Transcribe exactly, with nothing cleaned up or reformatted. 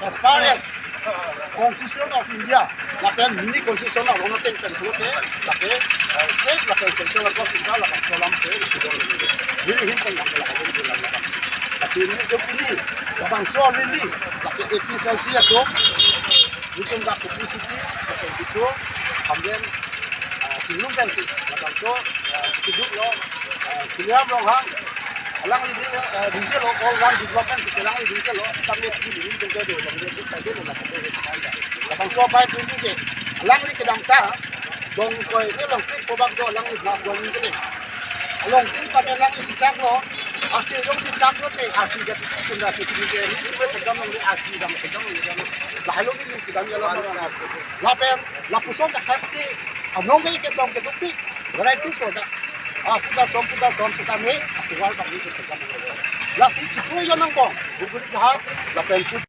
As far as Constitution of India, lapen mini Constitution of India pen pulote, lake, eh, state, lake central government, lake solam se, nelihin pen lake, lake, lake, lake. Lasi neli ke pini, labangso rally, lake A P H L C atum, nelitum lake P C C, lake itu, kemudian, ah, Chinglum pensi, labangso, ah, Chinglum lo, ah, William Ronghang, alangli di, eh, ringjelo, all round development ke alangli ringjelo, kami di ringjelo, ringjelo, ringjelo, ringjelo, ringjelo. Labangso bai ringjelo ke, alangli kedamtang, dong koi ne Longkring kobak do alangli bla dong ke. Longkring kami alangli chechaklo, asi jongsi chaklo ke, asi jati kunda si kini ke, ini ke kedam alangli asi dam kedam alangli dam. Lahelo ni kedam ya lo. Lapen, lapuson ke taksi, anong ke kesong ke dukpik, varieties ko da. Ah, puta som, puta som, sitame, aku wal kami ke kedam alangli. Lasi chipro yo nangkong, bukuri jahat, lapen put-